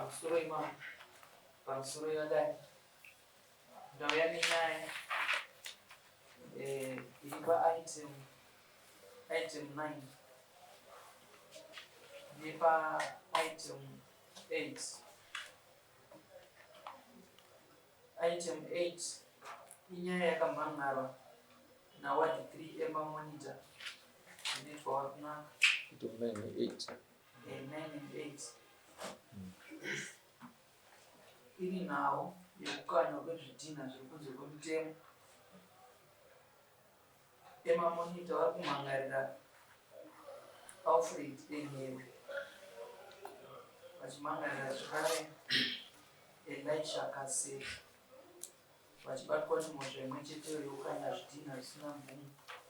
Pamusoro imamo, pamusoro yadai ndauya nenyaya iri paitem item 9 nepaitem 8. Item 8 inyaya yakamhan'arwa naward 3 emamonita inoitwa Wakunaka. Item 9 ne8. 9 and 8 iri nhau yekukanywa kwezvidhinha zviri kunze kwemutemo. Emamonita vari kumhangarira Alfred Denhere vachimhangarira zvakare Elisha Kaseke vachibatwa nemhosva imwe cheteyo yekukanya zvidhinha zvisina mvumo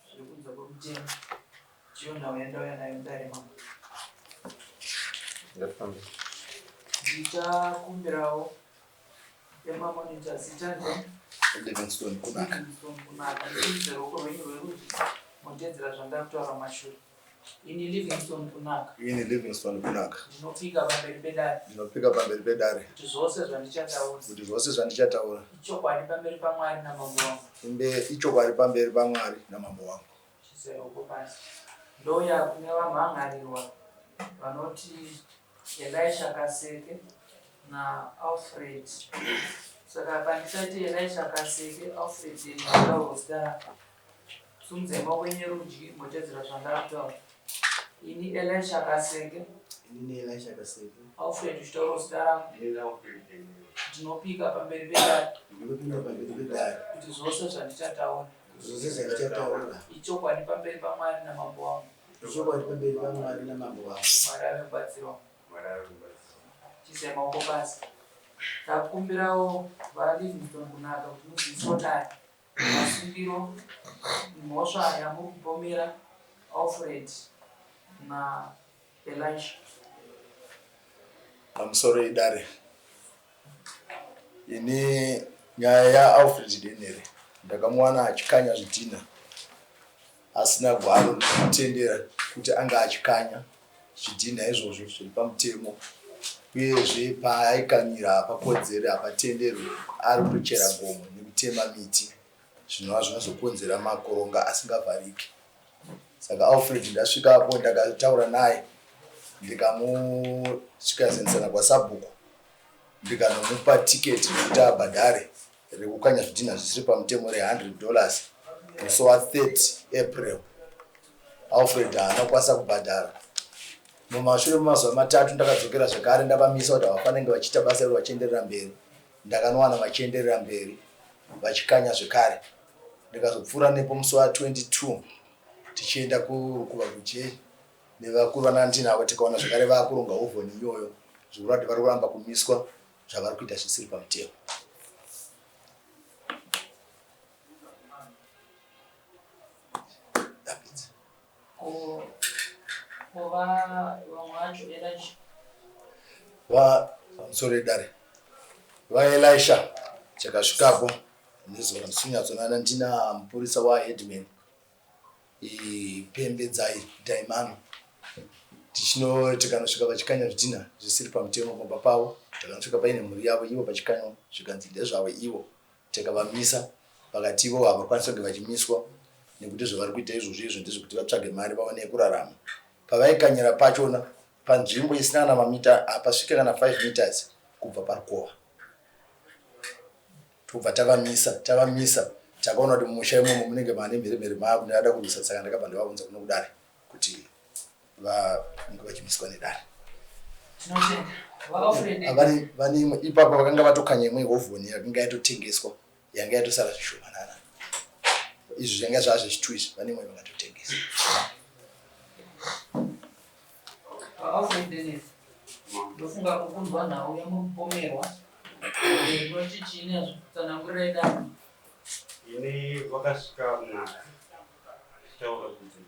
zviri kunze kwemutemo. Ndiyo nhau yandauya nayo mudare mambo. Ngatifambe. Ndichakumbirawo emamonita zita ndi Livingstone Kunaka. Livingstone Kunaka. Ndisimudze ruoko rwenyu rwerudyi motedzera zvandakutaura mashure. Ini Livingstone Kunaka. Ini Livingstone Kunaka. Ndinopika pamberi pedare. Ndinopika pamberi pedare. Kuti zvose zvandichataura. Kuti zvose zvandichataura. Ichokwadi pamberi paMwari namambo wangu. Imbe ichokwadi pamberi paMwari namambo wangu. Chisai ruoko pasi. Ndouya kune vamhan'arirwa vanoti Elisha Kaseke naAlfred. Saka pandichati Elisha Kaseke, Alfred ndinotaura zita rako. Sumudzai maoko enyu erudyi motedzera zvandakutaura. Ini Elisha Kaseke. Ini Elisha Kaseke. Alfred uchitaura zita rako. Ndinopika pamberi pedare. Ndinopika pamberi pedare. Kuti zvose zvandichataura. Zvose zvandichataura. Ichokwadi pamberi paMwari namambo wangu. Ichokwadi pamberi paMwari namambo wangu. Mwari ave mubatsiri wangu. Chiisai maoko pasi. Takumbirawo vaLivingstone Kunaka kuti muziviswe dare masungiro mhosva yamuri kupomera Alfred naElisha. Pamusoro idare. Ini nyaya yaAlfred Denhere ndakamuwana achikanya zvidhinha asina gwaro rinomutendera kuti ange achikanya zvidhinha izvozvo zviri pamutemo uyezve paaikanyira hapakodzeri hapatenderwi ari kutochera gomo nekutema miti zvinova zvinozokonzera makoronga asingavhariki. Saka Alfred ndasvikapo ndakataura naye ndikamusvikazinisana kwasabhuku ndikanomupa tiketi rekuti abhadhare rekukanya zvidhinha zvisiri pamutemo re100 dollars musi wa 30 April. Alfred haana kukwanisa kubhadhara. Mumashure memazuva matatu ndakadzokera zvekare ndavamisa kuti havafanenge vachiita basa iro vachienderera mberi. Ndakanowana vachienderera mberi vachikanya zvekare. Ndikazopfuura nepo musi wa 22 tichienda kuRukuva kuJeri nevakuru vanandinavo tikaona zvekare vakuronga hovhoni iyoyo zvikureva kuti vari kuramba kumiswa zvavari kuita zvisiri pamutemo. Ndapedza. Ko ko va vamwe vacho Elisha. Va pamusoro edare. Va Elisha chakasvikapo nezuva ndisinyatsoonana ndina mupurisa wa headman Pembedzai Daimano tichino tikanosvika vachikanya zvidhinha zvisiri pamutemo pamba pavo. Takanosvika paine mhuri yavo ivo pachikanywa zvikanzi ndezvavo ivo tikavamisa vakati ivo havakwanisi kunge vachimiswa nekuti zvavari kuita izvozvo izvo ndezvekuti vatsvage mari vaone yekurarama. Pavaikanyira pachona panzvimbo isina kana mamita hapasvike kana 5 meters kubva parukova. Tobva tavamisa tavamisa takaona kuti mumusha imomo munenge maane mheremhere maakundada kurwisa saka ndakabva ndavaunza kuno kudare kuti vange vachimiswa nedare. Tinotenda. VaAlfred. Vane vane imwe ipapo vakanga vatokanya imwe hovhoni yakanga yatotengeswa yanga yatosara zvishomanana izvi zvanga zvaa zvechitu izvi vane imwe vakatotengesa. VaAlfred Dennis. Ndofunga kukunzwa nhau yamuri kupomerwa. Ndinoti chii nezvo? Tsanangurirai dare. Ini vakasvika kunaka tichitaura kuti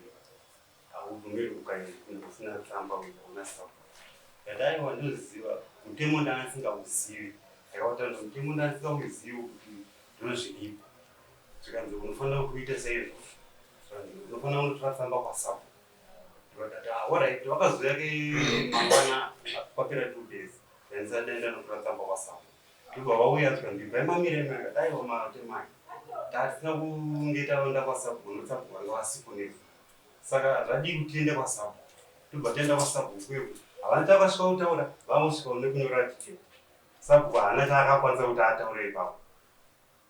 haubvumirwi kukanya kunhu kusina tsamba uye hauna sabhuku. Ndati aiwa ndinoziva mutemo ndanga ndisingauzivi. Ndakavataurira kuti mutemo ndanga ndisingauzivi kuti ndinozviripa. Zvikanzi unofanira kuita saizvozvo. Zvikanzi unofanira kunotora tsamba kwasabhuku. Ndikati ah, alright. Vakazouya ke mangwana kwapera 2 days. Ndisati ndaenda notora tsamba kwaSambo. Ndobva vauya zvikanzi ibvai mamira imi akati aiwa matemai. Tatisina kunge taenda kwasabhuku nokuti sabhuku vanga vasipo nesu. Saka zvadii kuti tiende kwasabhuku. Ndobva taenda kwasabhuku kuye havana chavakasvika kutaura vangosvika nekunyora ticket. Sabhuku haana chaakakwanisa kuti ataure ipapo.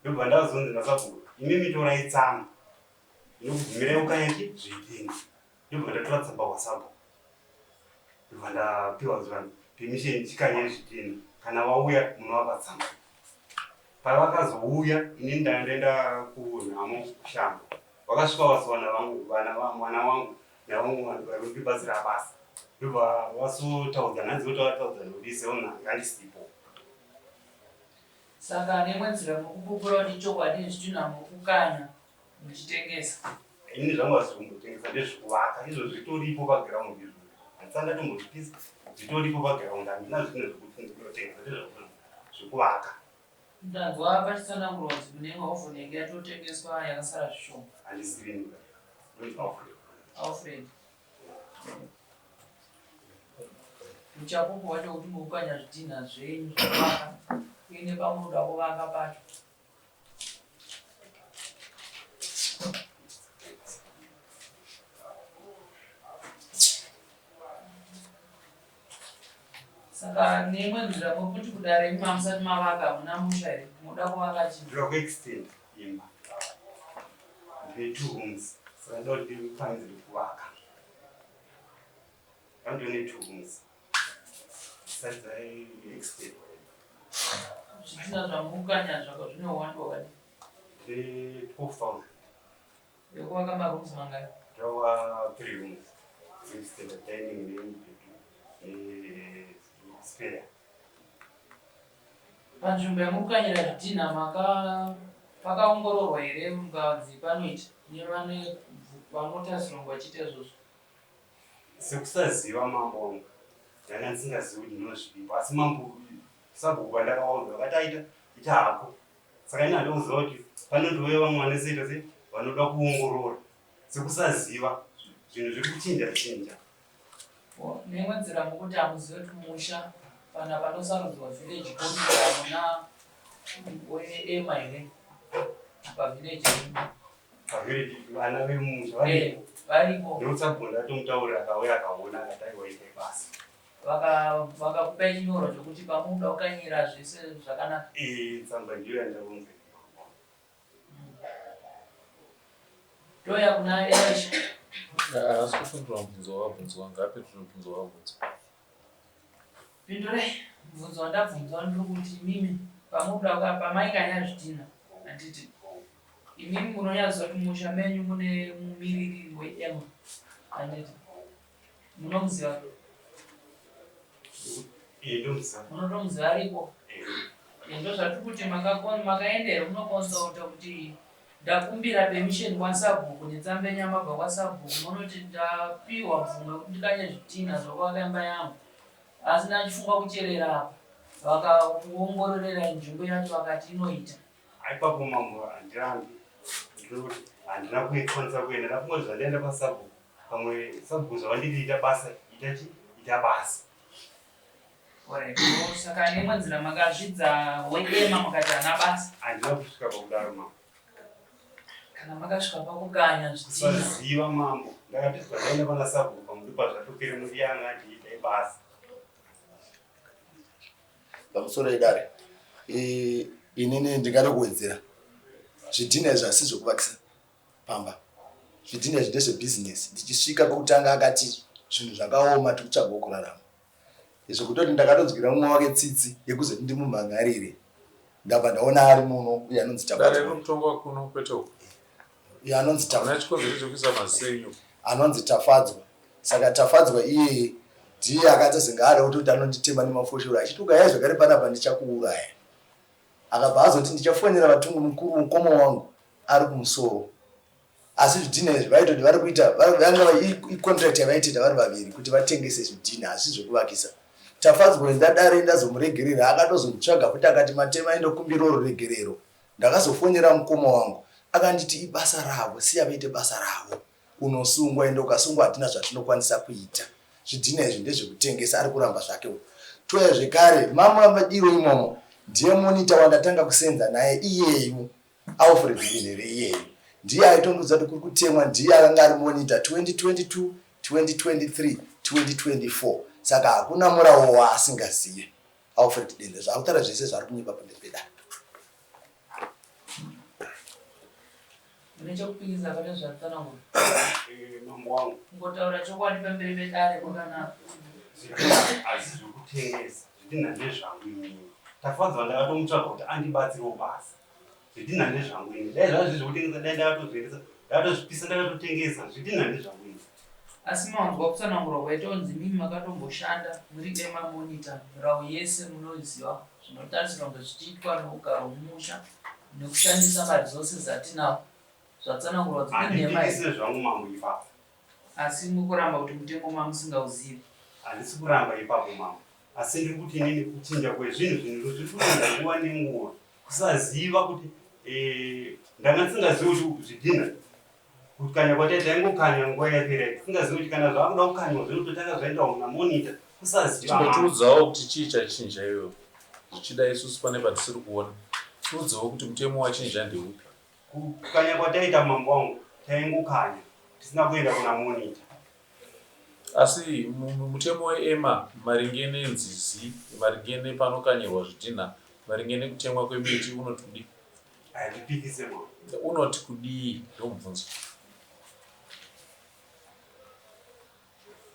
Ndobva ndazonzi nasabhuku imimi torai tsamba inokubvumirai kukanya chi zvidhina. Ndobva ndatora tsamba kwasabhuku. Ndobva ndapiwa zvikanzi permission chikanyai zvidhina kana vauya munovapa tsamba. Pavakazouya ini ndanga ndaenda kunhamo kushamba. Vakasvika vazowana vangu vana mwana wangu nevamwe vanhu vari kundibatsira basa. Ndobva vasotaudzana hanzi kuti vataudzana kuti seona ngandisipo. Saka neimwe nzira muri kupupura kuti ichokwadi zvidhina muri kukanya muchitengesa. Ini zvangu hazvisi kumbotengesa ndezvekuvaka izvo zvitoripo paground izvo handisati ndatombozvipisa zvitoripo paground handina zvinhu zvekuti ndinotengesa ndezvekuvaka. Ndanzwa pachitsanangurwa kunzi kune imwe oven yange yatotengeswa yakasara zvishoma. Handizivi ini ndonzi Alfred. Alfred. Uchapupu hwacho kuti mukukanya zvidhinha zvenyu zvekuvaka uye nepamunoda kuvaka pacho. Saka neimwe nzira muri kuti kudare imi mamusati mavaka hamuna musha here? Munoda kuvaka chii? Ndoda kuextend imba. Ndine two rooms. Saka ndoda kuti ndipanidzire kuvaka. Ndine two rooms. Zisati dzaextend. Zvidhina zvamukanya zvako zvine uwandu hwakadii? Ndine 12,000. Yekuvaka marooms mangani? Ndava three rooms. Extended dining ne spare. Panzvimbo yamukanyira zvidhinha maka pakaongororwa here mukanzi panoita nevane vanotarisirwa kunge vachiita izvozvo? Sekusaziva mambo wangu ndanga ndisingazivi kuti ndinozvidipo asi mambo sabhuku pandakavaudza vakati aita ita hako Saka ini handina kuziva kuti panotouya vamwe vanozoita se vanoda kuongorora sekusaziva zvinhu zviri kuchinja chinja. Neimwe nzira mukuti hamuzive kuti musha pana panosarudzwa village committee hamuna ema here pavillage pavillage vana vemusha variko variko ndotsabvunda ndatomutaurira akauya akaona akati aiwa itai basa Vakakupai chinyorwa chokuti pamunoda kukanyira zvese zvakanaka. Eh, tsamba ndiyo yandaunza. Toya kuna Elisha. Haasi kupindura mubvunzo wabvunzwa, ngaapindure mubvunzo wabvunzwa. Pindurai mubvunzo wandabvunzwa ndiri kuti imimi pamunoda pamaikanya zvidhina handiti imimi munonyatsoziva kuti musha menyu mune mumiririri weema handiti Munomuziva? Eh, ndomuziva. Munotomuziva ariko? Eh, ndozvatiri kuti makaenda here munokonsulta kuti ndakumbira permission kwasabhuku netsamba yenyu yamabva kwasabhuku munoti ndapiwa mvumo yekuti ndikanye zvidhinha zvokuvaka imba yangu asi ndachifunga kucherera apa vakaongororera nzvimbo yacho vakati inoita. Ipapo mambo handirambi ndinoti handina kukwanisa kuenda ndafunga kuti zvandaenda kwasabhuku Pamwe sabhuku zvavanditi ita basa ita chi ita basa. Alright, so saka neimwe nzira makazvidza weema mukati hana basa. Handina kusvika pakudaro mambo. Kana makasvika pakukanya zvidhina. Kusaziva mambo. Ndakati zvandaenda pana sabhuku pamwe ndopazvatopera nokuti yanga ati itai basa. Pamusoro edare. Inini ndingada kuwedzera. Zvidhina izvi asi zvekuvakisa. pamba zvidhina izvi ndezvebusiness ndichisvika pekutanga akati zvinhu zvakaoma tiri kutsvagawo kurarama izvo kutoti ndakatonzwira mumwe wake tsitsi yekuzoti ndimumhan'arire ndabva ndaona ari muno uye anonzi Tafadzwa kuno kwete uko uye anonzi Tafadzwa chikonzero chekuisa mazenyu anonzi Tafadzwa saka Tafadzwa iyeye ndiye akatozenge ada kutoti anonditema nemafoshoro achiti ukaya zvakare panapa ndichakuuraya Akabva azoti ndichafonera vatungu mukuru mukoma wangu ari kumusoro. Asi zvidhina izvi vaitoti vari kuita vanga icontract yavaitoita vari vaviri kuti vatengese zvidhina asi zvekuvakisa. Tafadzwa ndadare ndazomuregerera akatozonditsvaga futi akati Matema indokumbirawo ruregerero. Ndakazofonera mukoma wangu akanditi ibasa ravo siya vaite basa ravo. Unosungwa ende ukasungwa hatina zvatinokwanisa kuita. Zvidhina izvi ndezvekutengesa ari kuramba zvake uyu. Touya zvekare mamumadiro imomo ndiye monitor wandatanga kusenza naye iyeyu Alfred Dinhere iyeyu ndiye aitondiudza kuti kuri kutemwa ndiye akanga ari monitor 2022 2023 2024 saka hakuna murawo waasingazive Alfred Dinhere zvaakutaura zvese zvaari kunyepa pamberi pedare. Mune chekupikisa pane zvatsanangura? Eh, mambo wangu. Kungotaura chokwadi pamberi pedare kwakanaka. Asi zvekutengesa zvidhinha ndezvangu inini. Tafadzwa ndakatomutsvaga kuti andibatsirewo basa. Zvidhinha ndezvangu inini. Dai zvazvi zvekutengesa dai ndakatozviendesa ndakatozvipisa ndakatotengesa zvidhinha ndezvangu inini. Asi manzwa kutsanangurwa kwaita kunzi mimi makatomboshanda muri ema monitor mirawu yese munoiziva zvinotarisirwa kunge zvichiitwa neugaro mumusha nekushandisa maresources atinawo zvatsanangurwa kunzi inhema here? Handipikise zvangu mambo ipapo. Asi mukuramba kuti mutemo mamusingauzivi? Handisi kuramba ipapo mambo asi ndiri kuti inini kuchinja kwezvinhu zvinhu zviri kuchinja nguva nenguva kusaziva kuti eh, ndanga ndisingazivi kuti zvidhinha Kukanya kwataita taingokanya nguva yapera iyi tisingazivi kuti kana zvakuda kukanywa zvinototanga zvaenda kuna monitor kusaziva. Chimbotiudzawo kuti chii chachinja iwewe zvichida isusu pane patisiri kuona tiudzewo kuti mutemo wachinja ndeupi. Kukanya kwataita mambo wangu taingokanya tisina kuenda kuna monitor. Asi mutemo weEMA maringe nenzizi, maringe nepanokanyirwa zvidhinha, maringe nekutemwa kwemiti unoti kudii? Handipikise mama. Unoti kudii ndomubvunzo.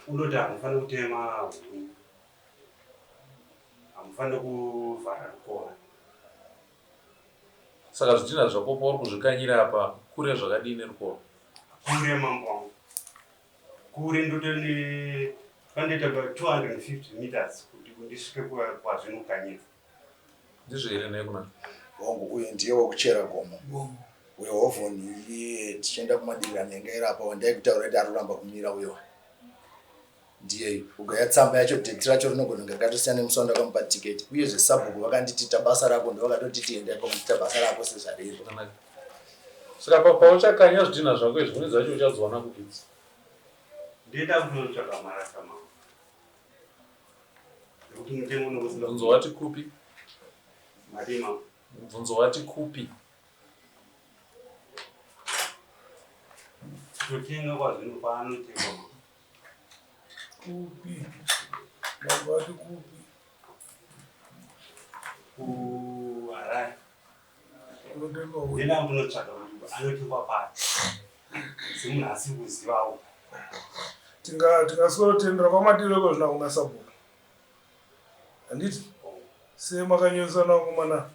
Unoti hamufaniri kutema huni, hamufaniri kuvhara rukova. Saka zvidhinha zvako pauri kuzvikanyira apa kure zvakadii nerukova? Kure mambo wangu. Kure ndotone pandoita 250 meters kuti ndisvike kwazvinokanyira. Ndizvo here nhai kuna? Hongu, uyu ndiye wekuchera gomo. Uyo hovhoni iye tichienda kumadira anenge apa wandaikutaura kuti ari kuramba kumira uyo. Ndiye ugaya tsamba yacho date racho rinogona kunge rakatosiyana nemusi wandakamupa tiketi. Uyezve sabhuku vakanditi ita basa rako ndovakatotiti enda ikoko ita basa rako sezvariri. Zvakanaka. Saka pauchakanya zvidhinha zvako izvi kune dzacho uchadziwana kupi idzi? Ndoenda kunotsvaga marasa mama. Nekuti mutemo unenge usina Mubvunzo wati kupi? Mari mama. Mubvunzo wati kupi? Totenga kwazvino paanotengwa mama. Kupi? Mambo ati kupi? KuHarare. Unotengwa upi? Ndenda kunotsvaga kuti anotengwa papi. Semunhu asiri kuzivawo. Tinga tingaswero kwamadiro iko zvina kuna sabhuku. Handiti? Semakanyoresana vakomana.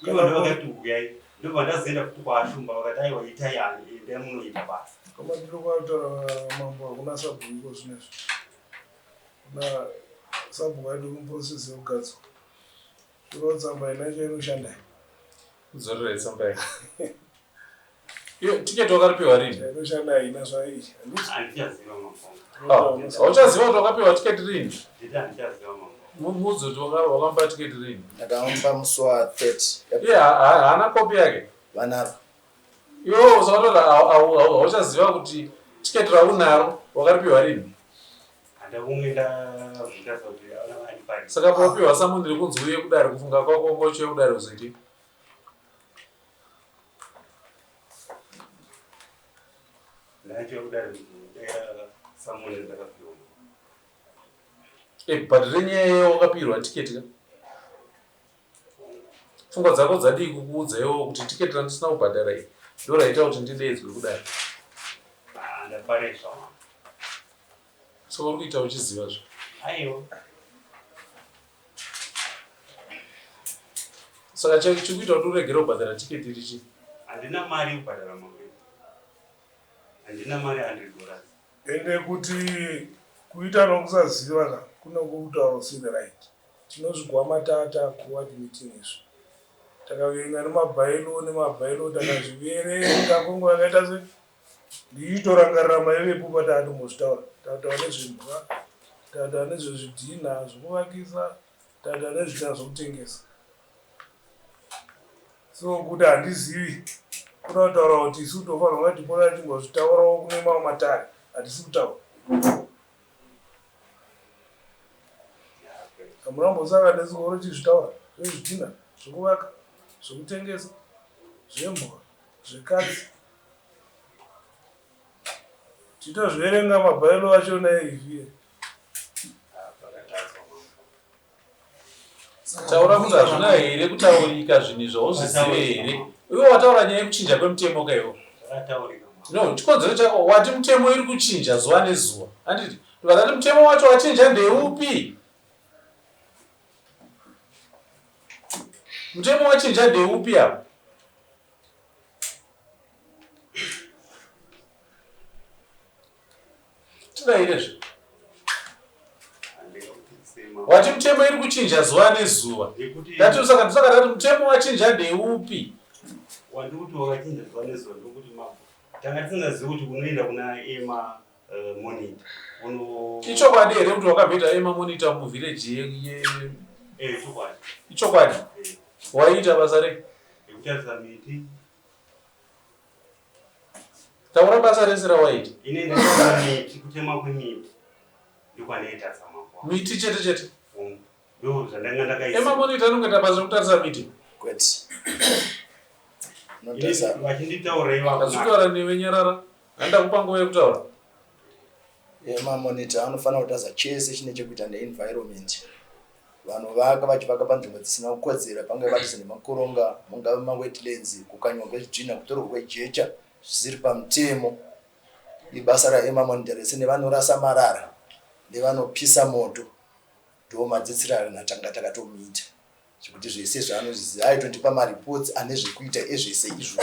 Ivo ndovakati huyai. Ndobva ndazoenda futi kwaAshumba vakati aiwa itai endai munoita basa. Kwamadiro kwataura mambo hakuna sabhuku iko zvinezvi. Kuna sabhuku aidi muprocess yekugadzwa. Zvino tsamba ina yacho inoshanda. Kudzorera tsamba yake. Iyo tiketi wakaripiwa rini? Inoshanda haina zvayo. Handichaziva mambo. Ah, hauchaziva kuti wakapiwa tiketi rini? Nditi handichaziva mambo. Muudze kuti wakamupa tiketi rini? Ndakamupa musi wa 30. Iye haana kopi yake. Vanaro. Iwewe usakatoti hauchaziva kuti tiketi raunaro wakaripiwa rini? Handakunge ndazvita kuti andipa. Saka paupiwa samuni rekunzi uye kudare kufunga kwako ngochiuya kudare uzoitei? Ndachiuya kudare kuzodera samuni ndakapiwa. Eh, but renyaya iyoyo wakapirwa tiketi ka? Pfungwa dzako dzadii kukuudza iwewe kuti tiketi randisina kubhadhara iri ndoraita kuti ndideedzwe kudare? Ah, ndapareswa. Saka uri kuita uchiziva zve? Aiwa. Saka chikuita kuti uregere kubhadhara tiketi iri chii? Handina mari yekubhadhara mamwe. Handina mari $100. Ende kuti kuita nokusaziva ka kune kutaura usiri right. Tinozvigwa matata kuward meeting izvi. Takaverenga nemabylaw nemabylaw takazviverenga kwenguva yakaita se ndichitorangarira maivepo patatombozvitaura. Tataura nezvembwa, tataura nezvezvidhinha zvekuvakisa, tataura nezvidhinha zvekutengesa. So kuti handizivi kuda kutaura kuti isu tofanirwa kunge tipota tichingozvitaurawo kune mamwe matare hatisi kutaura. Hamuna kumbosangana nechikoro chizvitaura zvezvidhina, zvekuvaka, zvekutengesa, zvembwa, zvekatsi. Titozviverenga mabhailo achona eivie. Taura kuti hazvina here kutaurika zvinhu izvi hauzvizive here? Iwe wataura nyaya yekuchinja kwemutemo ka iwe. No, chikonzero chako wati mutemo iri kuchinja zuva nezuva. Handiti? Ndobva mutemo wacho wachinja ndeupi? Mutemo wachinja ndeupi apa? Tidairezve. Wati mutemo iri kuchinja zuva nezuva. Ndati saka ndosaka ndati mutemo wachinja ndeupi? Wandikuti wakachinja zuva nezuva ndokuti mambo. Tanga tisingazivi kuti unoenda kuna ema eh, monitor. Uno Ichokwadi here kuti wakamboita ema monitor mu village ye ye Eh, chokwadi. Ichokwadi. Eh. Waiita basa rei? Yekutarisa miti. Taura basa rese rawaita. Ini ndinoona miti, kutema kwemiti ndokwandaita samambo. Miti chete chete. Ndo zvandanga ndakaisa. Ema monitor anongoita basa rekutarisa miti. Kwete. Unotarisa. Vachinditaura ivavo. Ndazvitaura newe nyarara. Handakupa nguva yekutaura. Ema monitor anofanira kutarisa chese chine chekuita neenvironment. Vanovaka vachivaka panzvimbo dzisina kukodzera pangave padhuze nemakoronga, mungave mumawetlands, kukanywa kwezvidhinha, kutorwa kwejecha zvisiri pamutemo. Ibasa raEmma Monitor rese nevanorasa marara nevanopisa moto ndiwo madzidzisiro atanga takatomuita zvekuti zvese zvaanozviziva aitondipa mareports ane zvekuita ezvese izvozvo.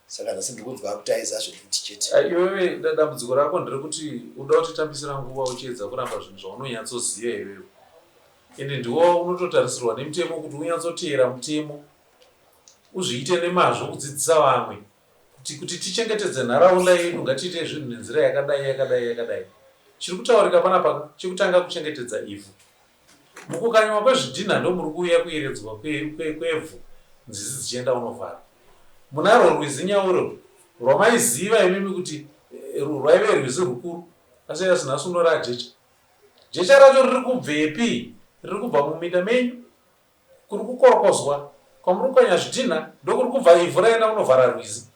Saka nhasi ndiri kunzwa kuti aiziva zvekuti chete. Ah, iwewe dambudziko rako nderekuti uda kutitambisira nguva uchiedza kuramba zvinhu zvaunonyatsoziva iwewe. Ende ndiwo unototarisirwa nemutemo kuti unyatsoteera mutemo uzviite nemazvo kudzidzisa vamwe kuti kuti tichengetedze nharaunda yedu ngatiite zvinhu nenzira yakadai yakadai yakadai. Chiri kutaurika panapa chekutanga kuchengetedza ivhu. Mukukanywa kwezvidhinha ndomuri kuuya kuyeredzwa kwevhu nzizi dzichienda unovhara. Munarwo rwizi Nyauro rwamaiziva imimi kuti eh, rwaive rwizi rwukuru asi asi nhasi uno rajecha. Jecha racho riri kubvepi? Riri kubva muminda menyu kuri kukorokozwa kwamuri kukanya zvidhinha ndokuri kubva ivhu raenda kunovhara rwizi.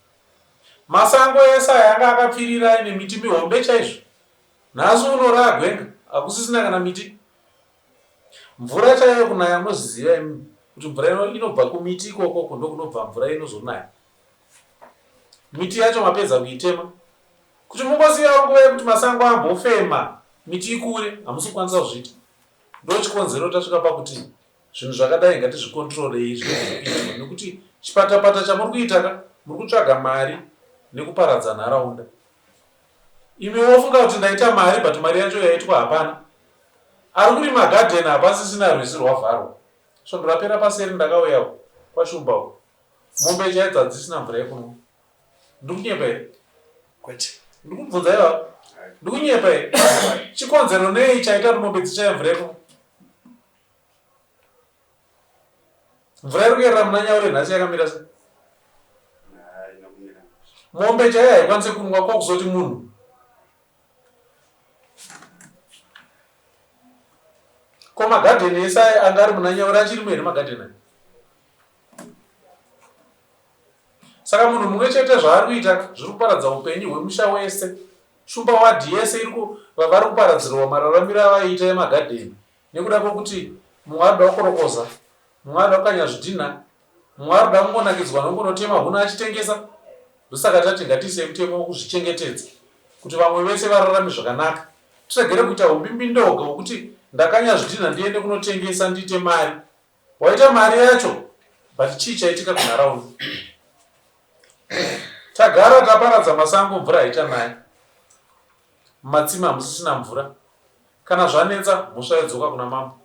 Masango ese aya anga akapfirira aine miti mihombe chaizvo. Nhasi uno raagwenga hakusisina kana miti. Mvura chaiyo kunaya munozviziva imi kuti mvura inobva kumiti ikokoko ndokunobva mvura inozonaya. Miti yacho mapedza kuitema. Kuti mungosiyawo nguva yekuti masango ambofema miti ikure hamusi kukwanisa kuzviita. Ndochikonzero tasvika pakuti zvinhu zvakadai ngatizvikontrolei zvinhu zviri kuitwa nekuti chipatapata chamuri kuita ka muri kutsvaga mari nekuparadza nharaunda. Imi wofunga kuti ndaita mari but mari yacho yaitwa hapana. Ari kurima garden hapasisina rwizi rwavharwa. Svondo rapera paseri ndakauya kwaShumba uko. Mombe chaidzo hadzisina mvura yekunwa. Ndikunyepa here? Kwete. Ndikubvunza iva. Ndikunyepa here? Chikonzero nei chaita kuti mombe dzichaye mvura yekunwa? Mvura iri kuyerera muna Nyaure nhasi yakamira sei? Mombe chaiyo haikwanise kunwa ko kuzoti munhu. Ko magadheni ese anga ari muna Nyaure achirimo here magadheni aya? Saka munhu mumwe chete zvaari kuita zviri kuparadza upenyu hwemusha wese. Shumba wadhi yese iri vari kuparadzirwa mararamiro avaiita emagadheni. Nekuda kwekuti mumwe arikuda kukorokoza, mumwe arikuda kukanya zvidhinha, mumwe arikuda kungonakidzwa nokunotema huni achitengesa. Ndosaka tati ngatiisei mutemo wekuzvichengetedza kuti vamwe vese vararame zvakanaka. Tiregere kuita humbimbindoga hwekuti ndakanya zvidhinha ndiende kunotengesa ndiite mari. Waita mari yacho but chii chaitika kunharaunda? Tagara taparadza masango mvura haichanaya. Mumatsime hamusisina mvura. Kana zvanetsa mhosva yodzoka kuna mambo.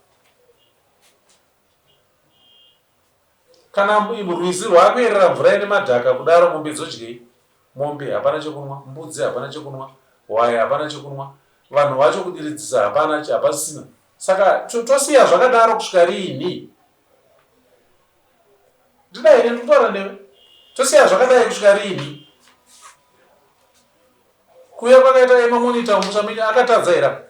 Kana rwizi rwakuyerera mvura ine madhaka kudaro mombe dzodyei? Mombe hapana chekunwa, mbudzi hapana chekunwa, hwai hapana chekunwa, vanhu vacho kudiridzisa hapana hapasisina. Saka tosiya zvakadaro kusvika riini? Ndidai ndikutaura newe. Tosiya zvakadai kusvika riini? Kuuya kwakaita Emma Monitor mumusha menyu akatadza here apa?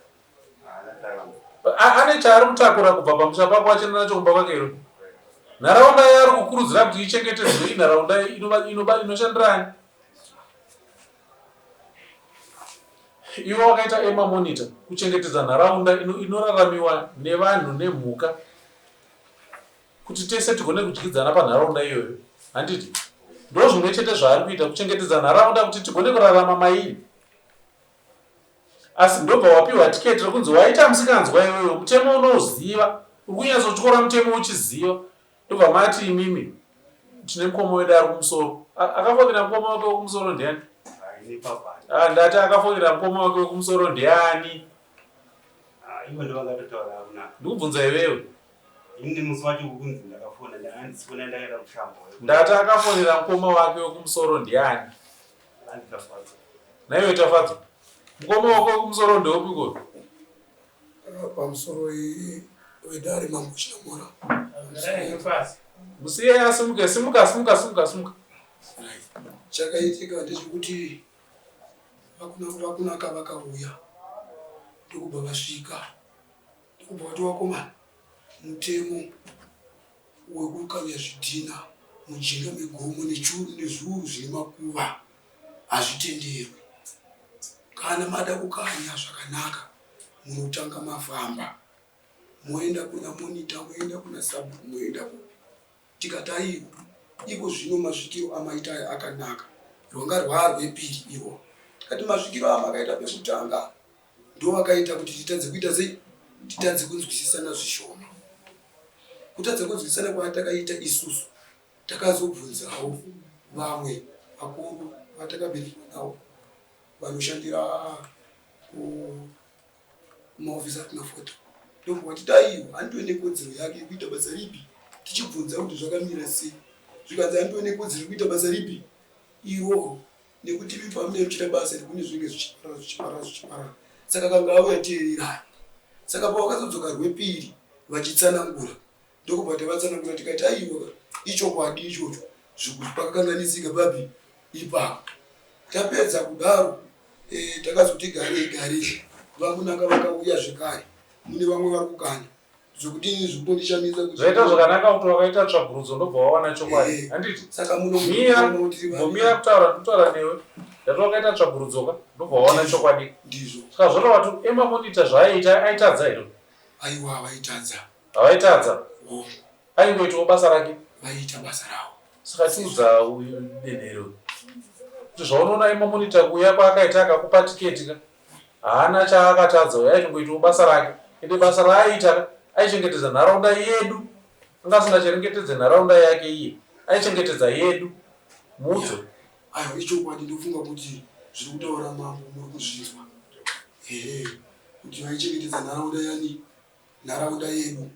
Ane chaari kutakura kubva pamusha pako achienda nacho kumba kwake here? Nharaunda yaari kukurudzira kuti ichengetedzwe inharaunda inoshandirani? Iwe wakaita ema monitor kuchengetedza nharaunda inoraramiwa nevanhu nemhuka kuti tese tigone kudyidzana panharaunda iyoyo handiti? Ndozvimwe chete zvaari kuita kuchengetedza nharaunda kuti tigone kurarama mairi. Asi ndobva wapiwa tiketi rekunzi waita musikanzwa iwewe mutemo unouziva uri kunyatsotyora mutemo uchiziva ndobva mati imimi tine mukoma wedu ari kumusoro akafonera mukoma wake wekumusoro ndiani ah, ndati akafonera mukoma wake wekumusoro ndiani ah, ndikubvunza iwewe Ini musi wacho kunzi ndakafona ndanga ndisifona ndakaenda kushambo. Ndati akafonera mukoma wake wekumusoro ndiani? Anditafadzwa. Naiwe Tafadzwa. Mukoma wako wekumusoro ndeupi ko? Ah, pamusoro wedare mambo Chinamora. Musiye asimuke, simuka, simuka, simuka, simuka. Chakaitika ndechekuti vakunaka vakauya ndokubva vasvika Ndokubva vati vakomana mutemo wekukanya zvidhina mujinga megomo nezviuru zvine makuva hazvitenderwi. Kana mada kukanya zvakanaka munotanga mafamba moenda kuna monita moenda kuna sabhuku moenda kupi. Tikati aiwa iko zvino masvikiro amaita aya akanaka rwanga rwaarwepiri irworwo. Tikati masvikiro amakaita pekutanga ndovakaita kuti titadze kuita sei titadze kunzwisisana zvishoma kutadza kunzwisisana kwatakaita isusu takazobvunzawo vamwe vakuru vatakaberekwa navo vanoshandira kumaofisi atina foto ndobva vati taiwa andiwe nekodzero yake yekuita basa ripi tichibvunza kuti zvakamira sei zvikanzi andiwe nekodzero yekuita basa ripi iroro Nekuti imi pamunenge muchiita basa iri kune zvinenge zvichiparara zvichiparara zvichiparara saka akanga auya teererai. Saka pavakazodzoka rwepiri vachitsanangura ndokubva tavatsanangura tikati aiwa ichokwadi ichocho pakakanganisika papi ipapo. Tapedza kudaro e, takazoti garei garei vakunaka vakauya zvekare mune vamwe vari kukanya Zvekuti ini zvikutondishamisa kuti Zvaita zvakanaka kuti wakaita tsvagurudzo ndobva wawana chokwadi. Eh, Handiti? Saka muno Mira, muno tiri vaviri. mbomira kutaura ndikutaura newe. Ndati wakaita tsvagurudzo ka ndobva wawana chokwadi. Ndizvo. Saka zvoreva kuti Emma Monitor zvaaiita aitadza here? Aiwa vaitadza. Havaitadza. Hongu. Aingoitawo basa rake. Vaiita basa ravo. Saka chiudza uyu denhere uyu kuti zvaunoona Emma Monitor kuuya kwaakaita akakupa tiketi ka Haana chaakatadza uyo aitongoitawo basa rake ende basa raaiita ka aichengetedza nharaunda yedu anga asingachengetedze nharaunda yake iye aichengetedza yedu mudzo Aiwa ichokwadi ndofunga kuti zviri kutaura mambo muri kuzvinzwa ehe kuti vaichengetedza nharaunda yani nharaunda yedu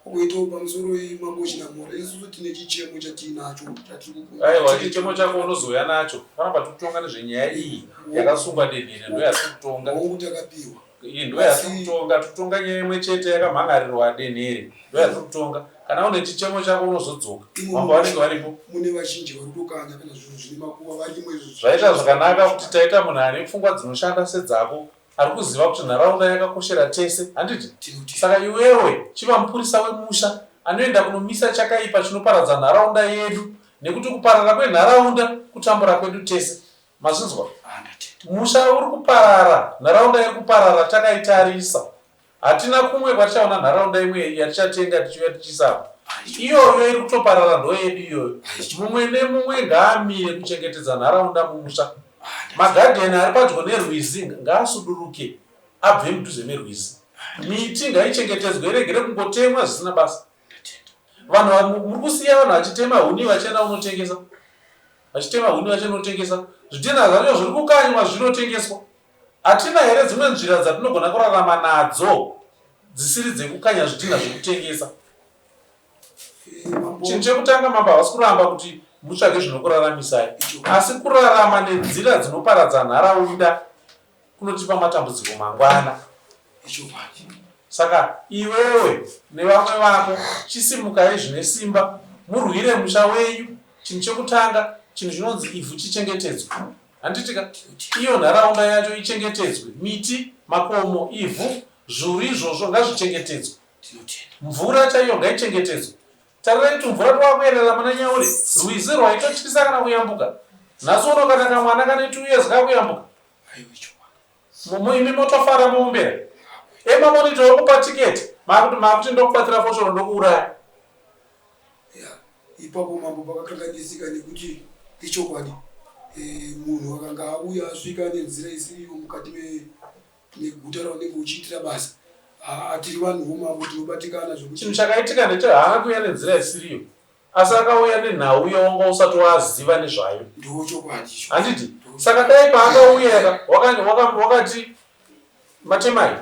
Kuitawo pamusoro iyi mambo Chinamhora isusu tine chichemo chatiinacho chatiri kukumbira. Aiwa chichemo chako unozouya nacho panapa tiri kutonga nezvenyaya iyi yakasungwa denhere ndoyatiri kutonga. Hongu takapiwa. Iyi ndoyatiri kutonga tiri kutonga nyaya imwe chete yakamhan'arirwa denhere ndoyatiri kutonga kana une chichemo chako unozodzoka mambo vanenge varipo. Mune vazhinji vari kutokanya kana zvinhu zvine makuva varimo izvo. Zvaita zvakanaka kuti taita munhu ane pfungwa dzinoshanda sedzako Ari kuziva kuti nharaunda yakakoshera tese handiti? Saka iwewe chiva mupurisa wemusha anoenda kunomisa chakaipa chinoparadza nharaunda yedu nekuti kuparara kwenharaunda kutambura kwedu tese. Mazvinzwa? Musha uri kuparara, nharaunda iri kuparara takaitarisa. Hatina kumwe kwatichaona nharaunda imwe yatichatenga tichiuya tichiisa apa. Iyoyo iri kutoparara ndoyedu iyoyo. Mumwe nemumwe ngaamire kuchengetedza nharaunda mumusha. Magadheni ari padyo nerwizi ngaasuduruke abve mudhuze merwizi. Miti ngaichengetedzwe iregere kungotemwa zvisina basa. Vanhu muri kusiya vanhu vachitema huni vachienda kunotengesa. Vachitema huni vachienda kunotengesa. Zvidhinha zvacho zviri kukanywa zvinotengeswa. Hatina here dzimwe nzvira dzatinogona kurarama nadzo dzisiri dzekukanya zvidhinha zvekutengesa? Chinhu chekutanga mambo havasi kuramba kuti mutsvage zvinokuraramisai, asi kurarama nenzira dzinoparadza nharaunda kunotipa matambudziko mangwana. Saka iwewe nevamwe vako chisimukai zvine simba murwire musha wenyu. Chinhu chekutanga, chinhu chinonzi ivhu chichengetedzwe. Handiti ka? Iyo nharaunda yacho ichengetedzwe, miti, makomo, ivhu. Zvuru izvozvo ngazvichengetedzwe. Mvura chaiyo ngaichengetedzwe. Tarirai tumvura twakuyerera muna Nyaure, rwizi rwaitotyisa kana kuyambuka. Nhasi uno kana kamwana kane 2 years kakuyambuka. Imi motofara moombera. Ema monitor okupa ticket, makuti makuti ndokubatira foshoro ndokuuraya. Ya, ipapo mambo pakakanganisika nekuti ichokwadi e, munhu akanga auya asvika nenzira isiriyo mukati meguta raunenge uchiitira basa haa tiri vanhu vomambo tinobatikana zvekuti Chinhu chakaitika ndeche haana kuuya nenzira isiriyo asi akauya nenhau yawanga usati waziva nezvayo. Ndochokwadi icho. Handiti? Saka dai paakauya yaka wakati waka, wakati matemai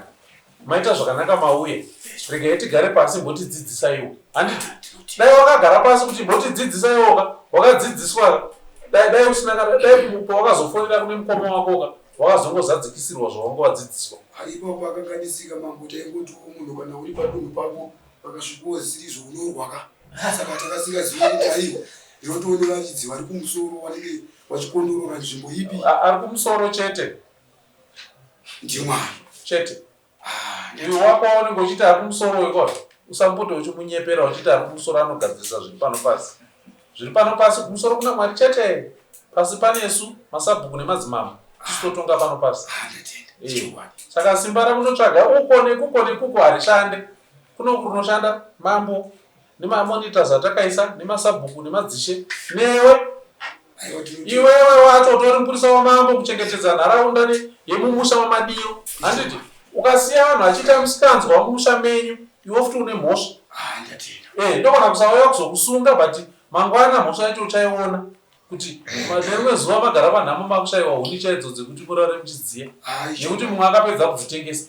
maita zvakanaka mauya regai tigare pasi mbotidzidzisaiwo. Handiti? Dai wakagara pasi kuti mbotidzidzisaiwo ka wakadzidziswa dai dai usina kana dai pawakazofonera kune mukoma wako ka wakazongozadzikisirwa zvawanga wadzidziswa. Ipapo pakanganisika mambo taingotiwo munhu kana uri padunhu pako pakasvikawo zvisiri izvo unorwa ka saka takasingazivi kuti aiwa ndinotoone varidzi vari kumusoro vanenge vachikondorora nzvimbo ipi. Ari kumusoro chete. NdiMwari. Chete. Uyu wako waunenge uchiti ari kumusoro wekwa usambote uchimunyepera uchiti ari kumusoro anogadzirisa zviri pano pasi. Zviri pano pasi kumusoro kuna Mwari chete. Pasi panesu masabhuku nemadzimambo tisu totonga pano pasi. Eh. Saka simba ramunotsvaga uko nekuko nekuko harishande. Kuno kunoshanda mambo nemamonitors atakaisa nemasabhuku nemadzishe newe iwewe wacho utori mupurisa wamambo kuchengetedza nharaunda yemumusha wamadiyo handiti ukasiya vanhu vachiita musikanzwa mumusha menyu iwe futi une mhosva ah, eh, ndogona kusauya kuzokusunga but mangwana mhosva yacho uchaiona kuti nerimwe zuva magara panhamo makushaiwa huni chaidzo dzekuti murare muchidziya ah, nekuti mumwe akapedza kudzitengesa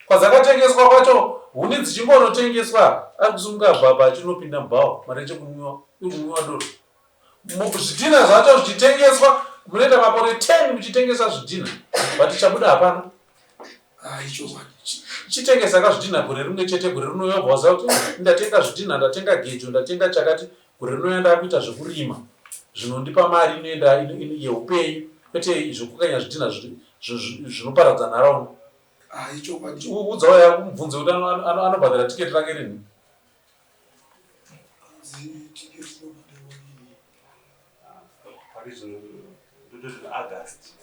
Kwadzakatengeswa kwacho huni dzichingonotengeswa ari kusimuka bhabha achinopinda mubhawa mari yechekunwiwa iri kunwiwa doro. Zvidhina zvacho zvichitengeswa munoita makore 10 muchitengesa zvidhina but chabuda hapana. Chitengesa ka zvidhina gore rimwe chete gore rinouya wobva waziva kuti ndatenga zvidhina ndatenga gejo ndatenga chakati gore rinouya ndakuita zvekurima zvinondipa mari inoenda yeupenyu kwete zvekukanya zvidhina zvinoparadza nharaunda. Ah, ichokwadi. Udza uya mubvunze kuti anobhadhara tiketi rake rini.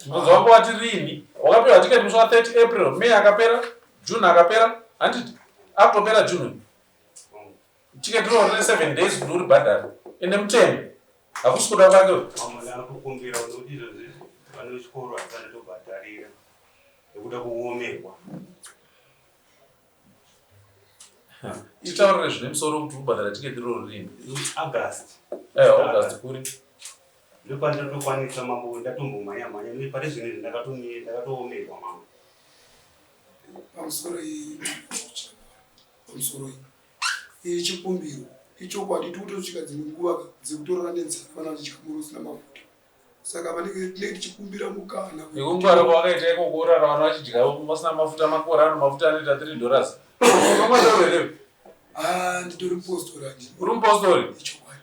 Mubvunzo wako wati rini? Wakapiwa tiketi musi wa 30 April, May akapera, June akapera, handiti? Akutopera June. Tiketi roro rine 7 days kuti uribhadhare. Ende mutemo. Hakusi kuda kwake. Mamwe anokukumbira kuti izvozvi vane chikoro hasanatobhadharira. Nekuda kuomerwa. Titaurire zvine musoro kuti ubhadhara tiketi iroro rini? August. Eh, August kuri. Ndopandinotokwanisa mambo ndatombomhanya mhanya nekuti pari zvino izvi ndakatoomerwa mambo. Pamusoro iyi pamusoro iyi chikumbiro ichokwadi tikutosvika dzimwe nguva dzekutorara nenzara vana vachidya muriwo usina mafuta. Saka vanenge tinenge tichikumbira mukana. Nekungwara kwawakaita ikoko urara vana vachidya vasina mafuta makore ano mafuta anoita 3 dollars. Unomwa doro here? Ah, nditori mupostori handi. Uri mupostori?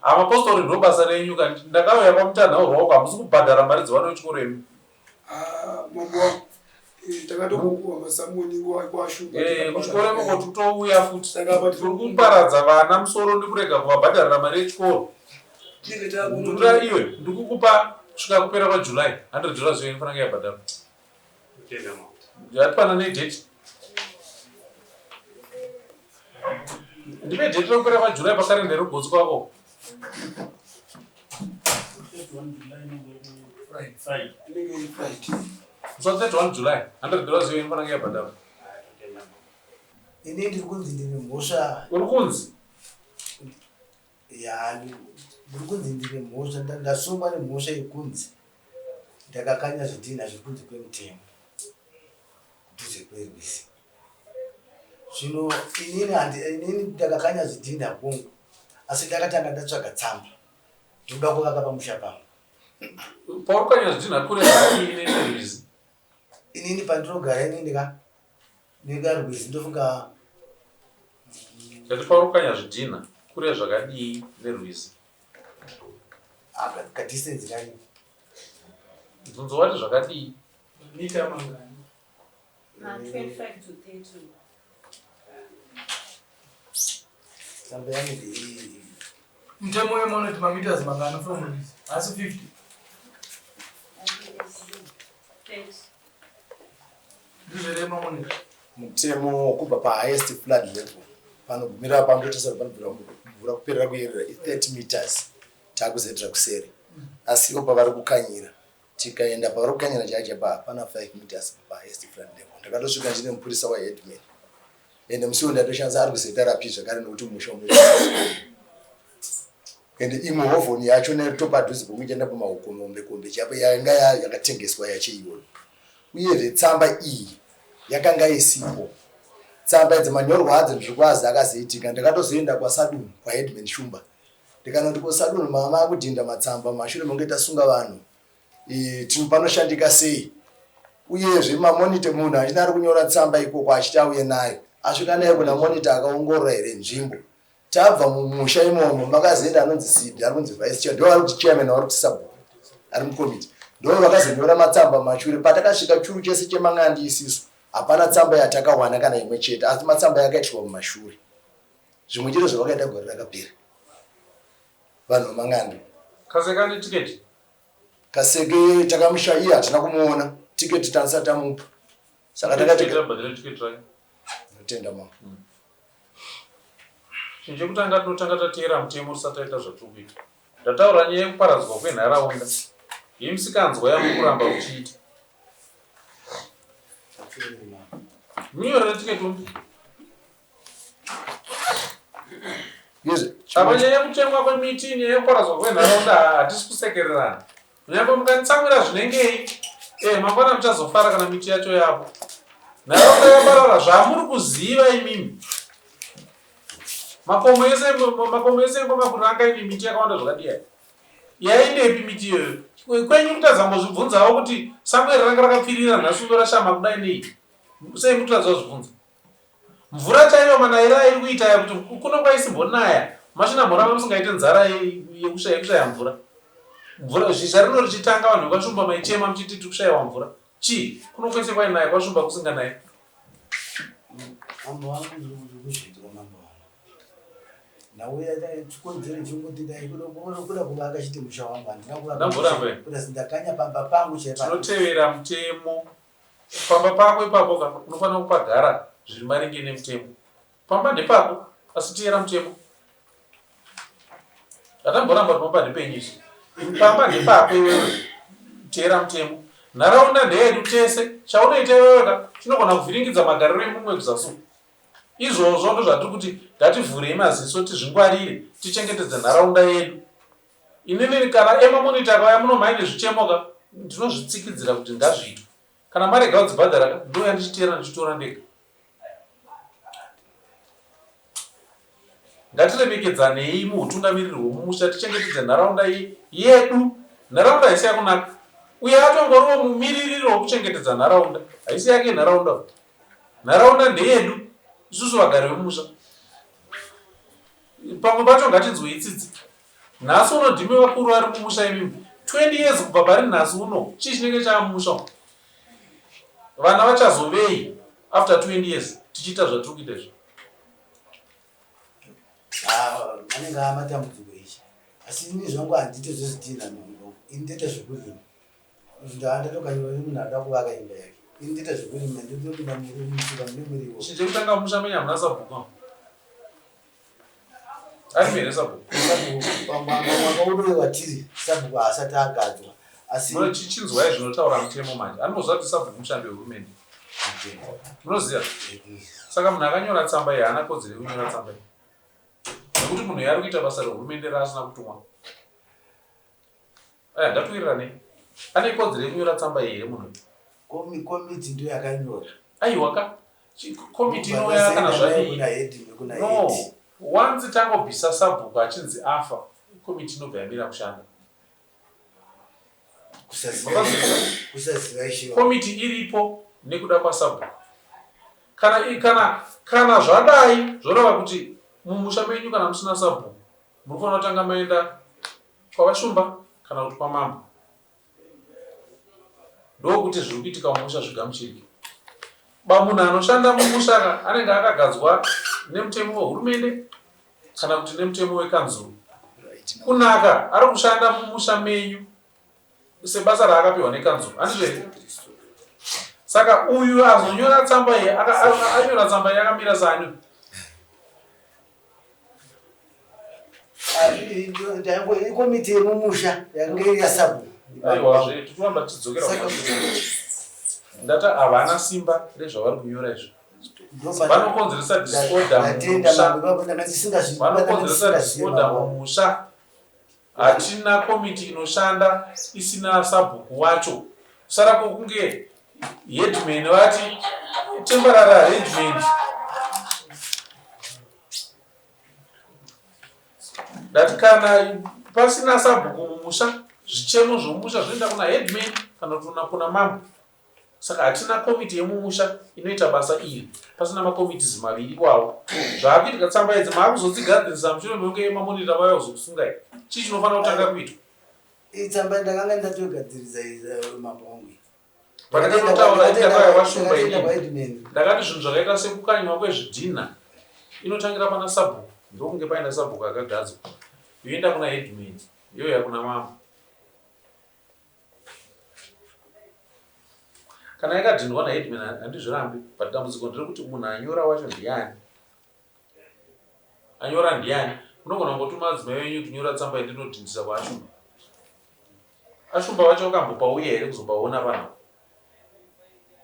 Ah, mapostori ndo basa renyu kani. Ndakauya kwamutanhaurwa uko hamusi kubhadhara mari dzevana vechikoro imi. Ah, mambo wangu. Eh, takatokupuwa masamoni kwashuka. Eh, kuchikoro ikoko tutouya futi. Turi kuparadza vana musoro ndikurega kuvabhadharira mari yechikoro. Ndura iwe ndikukupa kusvika kupera kwaJuly 100 dollars iyo inofanira kunge yabhadharwa. Yatipana nedate. Ndipe date rekupera kwaJuly pakarenda rekugotsi kwako. Musi wa 31 July 100 dollars iyo inofanira kunge yabhadharwa. Ini ndiri kunzi ndine mhosva. Uri kunzi? Ya ndiri kunzi ndine mhosva ndasungwa nemhosva yekunzi ndakakanya zvidhinha zviri kunze kwemutemo kudhuze kwerwizi. Zvino inini handi inini ndakakanya zvidhinha hongu asi ndakatanga ndatsvaga tsamba ndikuda kuvaka pamusha pangu. Pauri kukanya zvidhinha kure zvakadii nerwizi? Inini pandinogara inini ka nekarwizi ndofunga Ndati pauri kukanya zvidhinha kure zvakadii nerwizi? Ah, kadistance kani. Bvunzo wati zvakadii? Mita mangani? Ma 25 to 30. Tsamba yangu ndeiyi. Mutemo wemo unoti mameters mangani from rwizi? Haasi 50. Ndizvo here mamonera? Mutemo kubva pahighest flood level panogumira panototasara panobvira mvura kuperera kuyerera i30 meters takuzoendera kuseri asi ivo pavari kukanyira Tikaenda pavari kukanyira chaipo chaipo hapana 5 meters pahighest flood level. Ndakatosvika ndine mupurisa waheadman ende musi uyu ndatoshandisa ari kuZRP zvakare nekuti musha uno ende imwe hovhoni yacho nerito padhuze pomwe ichaenda pamahukombe chaipo yanga yakatengeswa yacho iyoyo uyezve tsamba iyi yakanga isipo tsamba idzi manyorwa adzo ndiri kwazi akazoitika ndakatozoenda kwasadunhu kwaheadman shumba Ndikanoti ko sadunhu mama makudhinda matsamba mumashure mekunge tasunga vanhu panoshandika sei uyezve mamonite munhu achina ari kunyora tsamba ikoko achiti auye nayo asvika nayo kuna monita akaongorora here nzvimbo tabva mumusha imomo makazoenda anonzi sidi ari kunzi vice chair ndo vari kuti chairman vari kuti sabhuku ari mukomiti ndo vakazonyora matsamba mumashure patakasvika churu chese chemang'andi isisu hapana tsamba yatakawana kana imwe chete asi matsamba yakaitirwa mumashure Zvimwe chete zvavakaita gore rakapera. Vanhu vamang'ando. Kaseke ane ticket? Kaseke takamusha iye hatina kumuona. Ticket tanisa tamupa. Saka takati tabhadhara ticket rake. Notenda mama. Chinhu chekutanga tinotanga tateera mutemo tisati taita zvatiri kuita. Ndataura nyaya yekuparadzwa kwenharaunda yemisikanzwa yamuri kuramba muchiita. Munyorera ticket umbi. Apa nyaya yekutemwa kwemiti, nyaya yekuparadzwa kwenharaunda hatisi kusekererana. Nyangwe mukanditsamwira zvinengei, eh, mangwana muchazofara kana miti yacho yapo. Nharaunda yaparara zvamuri kuziva imimi. Makomo ese makomo ese ekwaMakuranga ine miti yakawanda zvakadii aya. Yaendepi miti iyoyo? Kwenyu kutadza mbozvibvunzawo kuti sango iri ranga rakapfirira nhasi uno rashama kudai nei? Sei mutadza kuzvibvunza? Mvura chaiyo manayiro airi kuita aya kuti kuno kwaisimbonaya mashina moramba musingaite nzara yekushaya yekushaya mvura. Mvura zhizha rino richitanga vanhu vekwaShumba maichema muchiti tiri kushaiwa mvura. Chii kuno kwese kwainaya kwaShumba kusinganayi. Mambo wangu ndiri kuzvinzwa mambo wangu. Ndauya chikonzero chekuti dai kuda kuvaka chiti musha wangu handina kuvaka. Ndamboramba. Kuda ndakanya pamba pangu chaipo. Tinotevera mutemo. Pamba pako ipapo ka unofanira kupagara zviri maringe nemutemo. Pamba ndepako asi teera mutemo. Hatamboramba kuti pamba ndepenyu isu. Pamba ndepako iwewe. Teera mutemo. Nharaunda ndeyedu tese. Chaunoita iwewe ka chinogona kuvhiringidza magariro emumwe kuzasi uku. Izvozvo ndozvatiri kuti ngativhurei maziso tizvingwarire tichengetedze nharaunda yedu. Inini kana ema monitor akauya muno maine zvichemo ka ndinozvitsikidzira kuti ngazviitwe. Kana marega kudzibhadhara ka ndouya ndichiteera ndichitora ndega. Ngatiremekedzanei muhutungamiriri hwemumusha tichengetedze nharaunda yedu. Nharaunda haisi yakunaka. Uye atongoriwo mumiririri wekuchengetedza nharaunda. Haisi yake nharaunda. Nharaunda ndeyedu isusu vagari vemumusha. Pamwe pacho ngatinzwei tsitsi. Nhasi uno ndimi vakuru vari mumusha imimi. 20 years kubva pari nhasi uno chii chinenge chava mumusha umu? Vana vachazovei after 20 years tichiita zvatiri kuita izvi? Ah, anenge amatambudziko ichi asi ini zvangu handite zvezvidhinha ini ndoita zvekurima Ndatokanyora nemunhu anoda kuvaka imba yake. Ini ndoita zvekurima ndotopinda mumusika mune muriwo. Chinhu chekutanga musha menyu hamuna sabhuku apo. Arimo here sabhuku? Sabhuku mwaka uno watiri sabhuku haasati agadzwa. Asi Chinzwai zvinotaura mutemo manje. Anoziva kuti sabhuku mushandi wehurumende. Munoziva? Saka munhu akanyora tsamba iyi haana kodzero yekunyora tsamba iyi. Nekuti munhu yaari kuita basa rehurumende raasina kutumwa. Aya ngatiwirirane. Ane kodzero yekunyora tsamba iyi here munhu uyu? Komi komiti ndiyo yakanyora. Aiwa ka. Komiti inouya kana zvadii? Kuna head nekuna No. head. Once tangobvisa sabhuku achinzi afa, komiti inobva yamira kushanda. Kusaziva kusaziva ishe. Komiti iripo nekuda kwasabhuku. Kana kana kana zvadai zvoreva kuti mumusha menyu kana musina sabhuku munofanira kutanga maenda KwavaShumba kana kuti kwaMambo. Ndokuti zviri kuitika mumusha zvigamuchirike. Bamunhu anoshanda mumusha ka anenge akagadzwa nemutemo wehurumende kana kuti nemutemo wekanzuru. Kunaka ari kushanda mumusha menyu sebasa raakapiwa nekanzuru handizvo here? Saka uyu azonyora tsamba iyi anyora tsamba iyi akamira sani? Ikomiti yemumusha yange iri yasabhuku. Aiwa zve tikuramba tichidzokera ndati havana simba rezvavari kunyora izvi. Vanokonzeresa disorder mumusha. Vanokonzeresa disorder mumusha. Hatina komiti inoshanda isina sabhuku wacho. Kusara kwokunge headman vati temporary arrangement. Ndati kana pasina sabhuku mumusha, zvichemo zvomusha zvinoenda kuna headman kana kuti kuna mambo. Saka hatina komiti yemumusha inoita basa iri pasina makomitis maviri iwawo. Zvaakuitika tsamba idzi maakuzodzigadzirisa mushure mekunge mamonita vauya kuzokusungai. Chii chinofanira kutanga kuitwa? Iyi tsamba ndakanga ndatogadzirisa eh, mambo wangu. Pandakatotaura ndakauya kwashumba inini. Ndakati zvinhu zvakaita sekukanywa kwezvidhinha inotangira pana sabhuku ndokunge paina sabhuku akagadzwa yoenda kuna headman youya kuna mambo. Kana yakadhindwa naheadman handizvirambi but dambudziko nderekuti munhu anyora wacho ndiani? Anyora ndiani? Munogona kungotuma adzimai venyu kuti nyora tsamba yandinodhindisa kwaAshumba. Ashumba vacho vakambopauya here kuzopaona pano?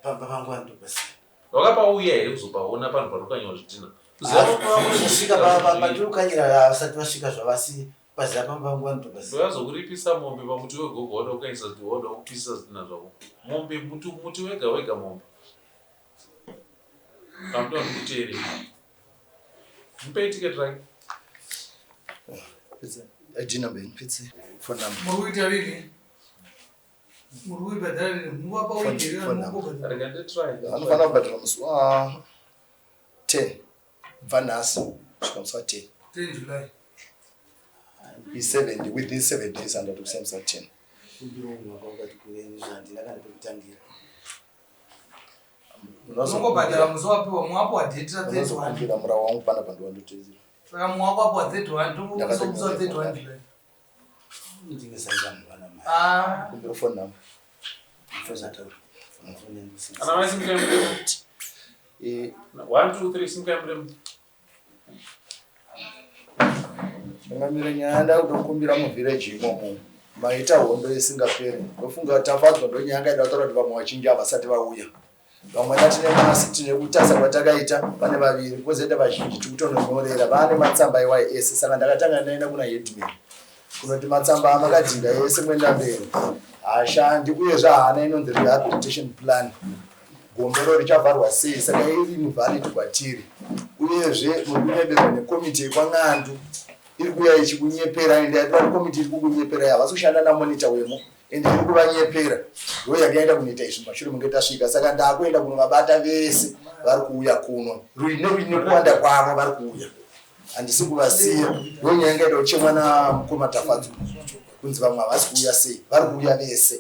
Pamba pangu vanotopasiya. Vakapauya here kuzopaona pano panokanywa zvidhina? Kuzosvika patiri kukanyira vasati vasvika zvavasi Paziva pamba pangu vanotopaziva. Ndoyazokuripisa mombe pamuti wegogo wada kukaisa kuti wada kupisa zvidhina zvako. Mombe muti muti wega wega mombe. Kamuti wandikuteerei. Mupei ticket rake. ID number yenyu petse phone number. Muri kuita rini? Muri kuibhadhara rini? Muvapa week here kana mukobhadhara? Rega nditry. Anofanira kubhadhara musi wa 10 kubva nhasi kusvika musi wa 10. 10 July. I7 within 7 days andati kusiya musi wa 10. Kumbira mwaka wakati kurei zvandina kana pekutangira. Unongobhadhara musi wapiwa mwapo wa date ra 31. Unozokumbira murawu wangu panapa ndiwandotedzera. Saka mwako wapiwa 31 tokuisa musi wa 31 July. Ah. Kumbira phone number. Ana mai simukai muremu. 1 2 3 simukai muremu. Changamire nyaya ndakutokumbira muvillage imomo. Maita hondo isingaperi. Ndofunga tafadzwa ndonyaya yanga ida kutaura kuti vamwe vachinji havasati vauya. Vamwe tine masi tine kutasa kwatakaita pane vaviri kwozoita vazhinji tikutononyorera vaane matsamba iwayo ese saka ndakatanga ndaenda kuna headman kunoti matsamba amakadhinda ese mwenda mberi haashandi uyezve haana inonzi rehabilitation plan gombero richavharwa sei saka iri invalid kwatiri uyezve muri kunyeberwa nekomiti yekwangandu iri kuuya ichikunyepera ende yatora komiti iri kukunyeperai havasi kushanda namonita wemo ende iri kuvanyepera ndo yakaenda kunoita izvi mashure munge tasvika saka ndakuenda kunovabata vese vari kuuya kuno nekuwanda kwavo vari kuuya handisi kuvasiya ndo nyaya ingaita kuchemwa namukoma Tafadzwa kunzi vamwe havasi kuuya sei vari kuuya vese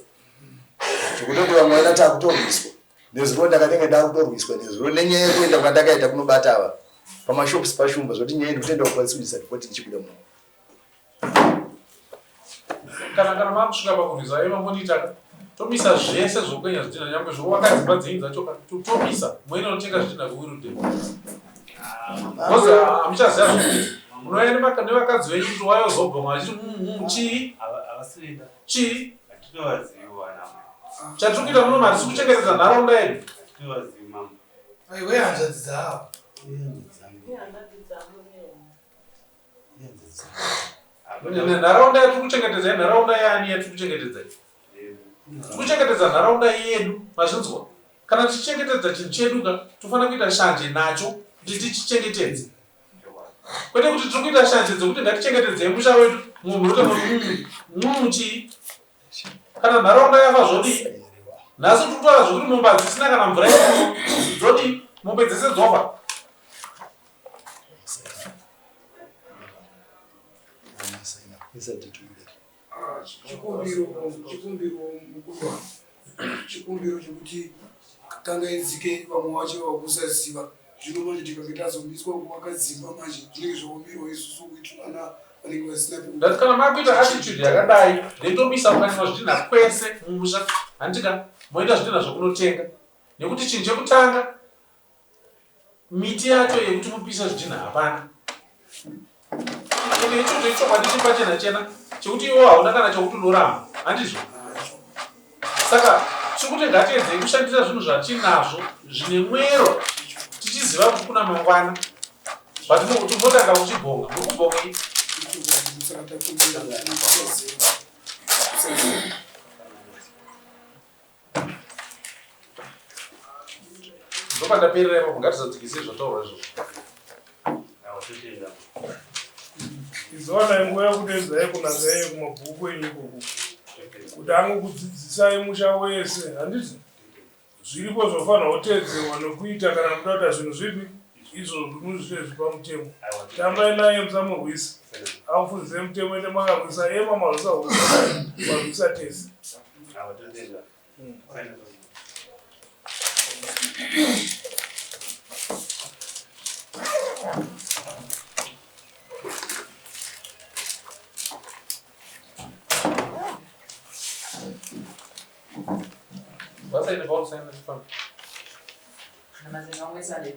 zvekutoti vamwe vaina takutorwiswa nezuro ndakatenge ndakutorwiswa nezuro nenyaya yekuenda kwandakaita kunobata ava pamashops pashumba zvoti nyaya ndikutenda kukwanisi kuisa ripoti ndichibuda muno kana kana makusvika pakurwisa ayo mamonita tomisa zvese zvokwenya zvidhina nyangwe zvovaka dzimba dzenyu dzacho ka tomisa moenda notenga zvidhina kuwirude bcause hamuchaziva zvekuita munouya nevakadzi venyu kuti wayozobhoma vachiti mm, mm, chii chii chatiri kuita muno hatisi kuchengetedza nharaunda yedu Aiwe hanzvadzi dzavo. Nharaunda yatiri kuchengetedza inharaunda yaani yatiri kuchengetedza? Tiri kuchengetedza nharaunda yedu, mazvinzwa? Kana tichichengetedza chinhu chedu ka, tofanira kuita shanje nacho kuti tichichengetedze. Kwete kuti tiri kuita shanje dzekuti ngatichengetedzei musha wedu, munhu oita muu chii? Kana nharaunda yafa zvodii? Nhasi tiri kutaura zvekuti mombe hadzisina kana mvura yekumwa, dzodii? Mombe dzese dzofa. Chikumbiro, chikumbiro mukuru wangu, chikumbiro chekuti Kangaidzike vamwe vacho vakusaziva. Zvino manje tikange tazomiswa kuvaka dzimba manje zvinenge zvaomerwa isusu kuitira vana vanenge vasina peku. Ndati kana makuita attitude yakadai ndoitomisa kukanywa zvidhinha kwese mumusha handika moita zvidhinha zvekunotenga nekuti chinhu chekutanga Miti yacho yekuti mupise zvidhinha hapana. Ende ichocho ichokwadi chiri pachena chena chekuti iwe hauna kana chekuti unoramba handizvo? Saka tiri kuti ngatiedzei kushandisa zvinhu zvatinazvo zvine mwero tichiziva kuti kuna mangwana but motanga kuchibhonga muri kubhongei? Ndopandaperera ipapo ngatizadzikisei zvataurwa izvozvo. Izowanai nguva yekudeedzai kunanga iye kumabhuku enyu ikoko kuti angokudzidzisai musha wese handiti zviripo zvofanirwa kuteedzerwa nekuita kana muda kuita zvinhu zvipi izvozvo muzviite zviri pamutemo tambai naye musamurwisa akufundzisai mutemo ende makarwisa ema marwisa marwisa tese Vasaine pauri kusaina chifambi. Namazino amwe sale.